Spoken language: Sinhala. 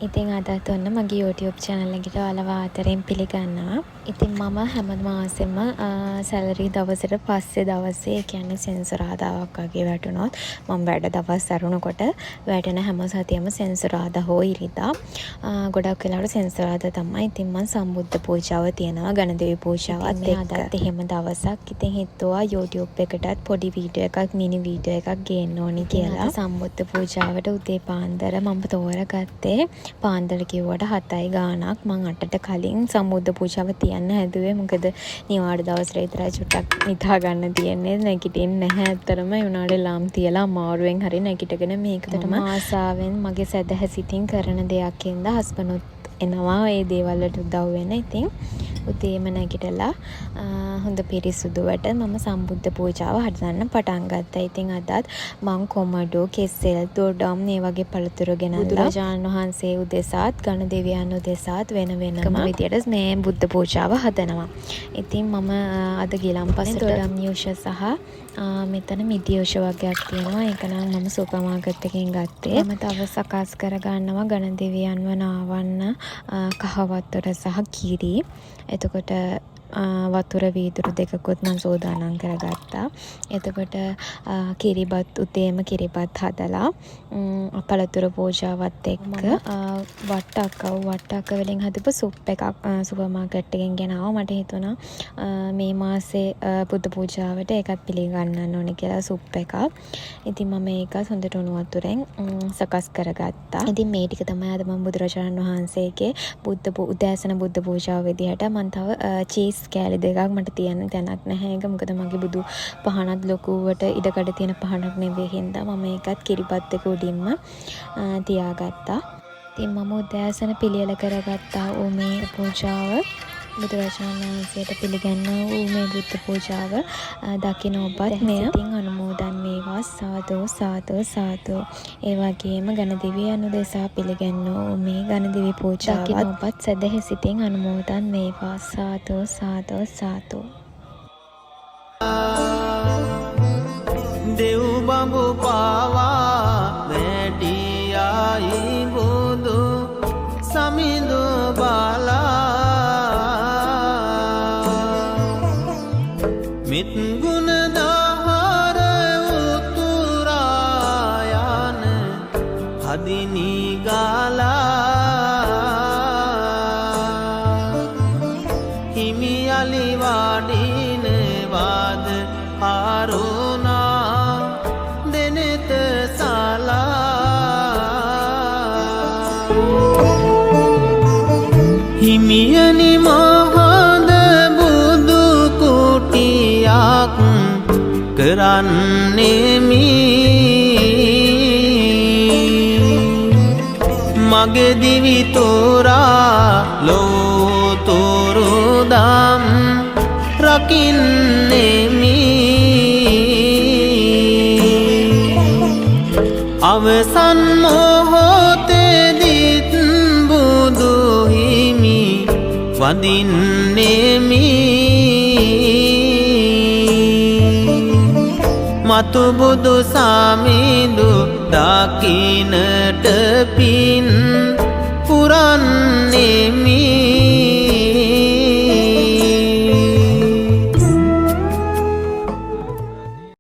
ඉතින් අදත් ඔන්න මගේ YouTube channel එකට ඔයාලව ආදරෙන් පිළිගන්නවා. ඉතින් මම හැම මාසෙම සැලරි දවසට පස්සේ දවසේ, ඒ කියන්නේ සෙනසුරාදාවක් වගේ වැටුණොත්, මම වැඩ දවස් ඇරුණකොට වැටෙන හැම සතියෙම සෙනසුරාදා හෝ ඉරිදා, ගොඩක් වෙලාවට සෙනසුරාදා තමයි. ඉතින් මං සම්බුද්ධ පූජාව තියනවා ගණදෙවි පූජාවත් එක්ක. අදත් එහෙම දවසක්. ඉතින් හිතුවා YouTube එකටත් පොඩි වීඩියෝ එකක්, මිනි වීඩියෝ එකක් ගේන්න ඕනි කියලා. සම්බුද්ධ පූජාවට උදේ පාන්දර මම තෝරගත්තේ, පාන්දර කිව්වට 7යි ගාණක්. මං 8ට කලින් සම්බුද්ධ පූජාව තියන්න හැදුවේ. මොකද නිවාඩු දවසට විතරයි චුට්ටක් නිදා ගන්න තියෙන්නේ. නැගිටින්නේ නැහැ ඇත්තටම. ඒ වුණාට එලාම් තියලා අමාරුවෙන් හරි නැගිටගෙන මේක මම ආසාවෙන් මගේ සැදැහැ සිතින් කරන දෙයක් හින්දා හස්බන්ඩුත් එනවා ඒ දේවල් වලට උදව් වෙන්න. ඉතින් උදේම නැගිටලා හොඳ පිරිසුදුවට මම සම්බුද්ධ පූජාව හදන්න පටන් ගත්තා. ඉතින් අදත් මං කොමඩු, කෙසෙල්, දොඩම් මේ වගේ පළතුරු ගෙනල්ලා බුදුරජාණන් වහන්සේ උදෙසාත් ගණ දෙවියන් උදෙසාත් වෙන වෙනම විදියට මේ බුද්ධ පූජාව හදනවා. ඉතින් මම අද ගිලන්පසට දොඩම් යුෂ සහ මෙතන මිදි යුෂ වගයක් තියෙනවා. ඒක නම් මම සුපර් මාකට් එකෙන් ගත්තේ. මම තව සකස් කරගන්නවා ගණ දෙවියන්ව නාවන්න කහ වතුර සහ කිරි. එතකොට වතුර වීදුරු දෙකකුත් මං සූදානම් කරගත්තා. එතකොට කිරිබත්, උදේම කිරිබත් හදලා පළතුරු පූජාවත් එක්ක වට්ටක්ක, වට්ටක්ක වලින් හදපු සුප් එකක් සුපර් මාකට් එකෙන් ගෙනාවා. මට හිතුණා මේ මාසේ බුද්ධ පූජාවට ඒකත් පිළිගන්වන්න ඕනේ කියලා සුප් එකක්. ඉතින් මම ඒකත් හොඳට උණු වතුරෙන් සකස් කරගත්තා. ඉතින් මේ ටික තමයි අද මම බුදුරජාණන් වහන්සේගේ බුද්ධ උදෑසන බුද්ධ පූජාව විදිහට. මං තව චීස් කෑලි දෙකක්, මට තියන්න තැනක් නැහැ ඒක. මොකද මගේ බුදු පහනත් ලොකුවට ඉඩකඩ තියෙන පහනක් නෙවෙයි හින්දා මම ඒකත් කිරිබත් එක උඩින්ම තියාගත්තා. ඉතින් මම උදෑසන පිළියෙල කරගත්තා වූ මේ පූජාව, බුදුරජාණන් වහන්සේට පිළිගන්නා වූ මේ බුද්ධ පූජාව දකින ඔබත් මෙය සිතින් අනුමෝදන් වේවා. සාදු සාදු සාදු. ඒ වගේම ගණ දෙවියන් උදෙසා පිළිගන්වූ මේ ගණ දෙවි පූජාවත් දකින ඔබත් සැදැහි සිතින් අනුමෝදන් වේවා. සාදු සාදු සාදු. දෙව් බඹු පාවා වැඩියායි බුදු සමිඳු බලා මිත් ගුණ දහර උතුරා යන හදිනි ගාලා හිමි අලි වඩිනවාද අරුණා දෙනෙත සලා. හිමියනි, මහද බුදු කුටියක් කරන්නෙමි, මගේ දිවි තෝරා ලෝතුරු දම් රකින්නෙමි. අවසන් මොහොතේදීත් බුදු හිමි වඳින්නෙමි. මතු බුදු සමිඳු දකිනට පින් පුරන්නෙමි.